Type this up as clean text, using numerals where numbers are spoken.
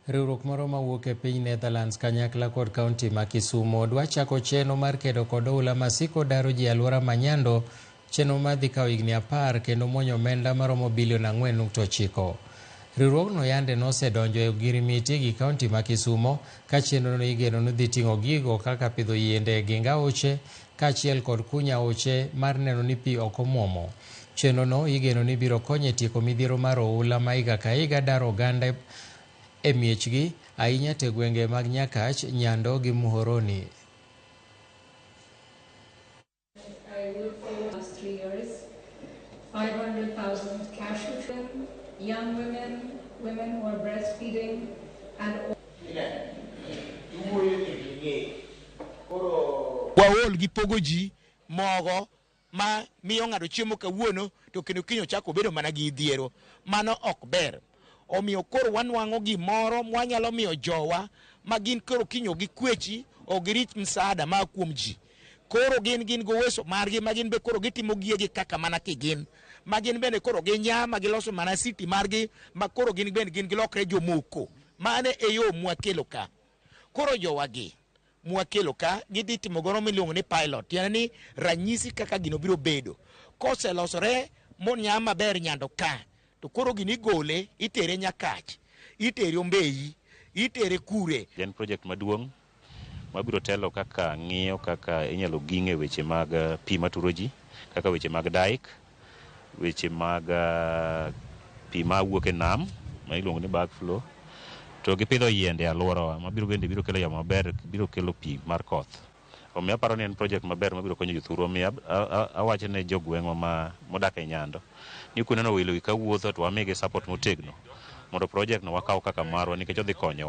Riwruok moro mawuok e piny Netherlands kanyakla kod kaunti ma Kisumo dwa chako chenro mar kedo kod oula masiko daro ji e alwora ma Nyando, chenro madhi kawo higni 10 kendo muonyo omenda maromo bilion 4.9. Riwruogno yande nosedonjo e ogirimiti gi kaunti ma Kisumo ka chenrono igeno ni dhi ting'o gigo kaka pidho yiende e geng aoche kaachiel kod kunyo aoche mar neno ni pi ok omuomo. Chenrono igeno ni biro konyo e tieko midhiero mar oula ma higa ka higa daro oganda e miechgi, ahinya to e gwenge mag Nyakach, Nyando gi Muhoroni. I will follow last 3 years, 500,000 cashew, young women, women who are breastfeeding, and Iwuoyo e wi ng'eyo. Koro Waol gi pogo ji mogo ma miyo ng'ato chiemo kawuono to kendo kiny ochako obedo mana gi dhiero. Mano ok ber. Omiyo koro wanwang'o gimoro mwanyalo miyo jowa ma gin koro kiny ok gikwechi, ok girit msaada maa kuom ji. Koro gin goweso margi ma gin be koro gitimo giyegi kaka mana kigin. Ma gin bende koro ginya ma giloso mana city margi ma koro gin bende gin gilokre jomoko. Mano e yo mwakelo ka. Koro jowagi mwakelo ka gidhi timo goro miluongo ni pilot, tiende ni ranyisi kaka gino biro bedo. Koselosore monya maber Nyando ka, to koro gini igole itere Nyakach, itere Ombeyi, itere kure. En project maduong' mabiro telo kaka ng'iyo kaka inyalo ging'e weche mag pi maturo ji, kaka weche mag dike, weche mag pi mawuok e nam ma iluongo ni backflow, to gi pidho yiende e alworawa mabiro bende biro kelo yamo maber, biro kelo pi mar koth. Omiyo aparo ni en project maber mabiro konyo jothurwa. Omiyo awacho ne jogweng'wa ma modak e Nyando ni kuneno welo gi kawuotho to wamigi support motegno mondo project no wakaw kaka marwa nikech odhi konyowa.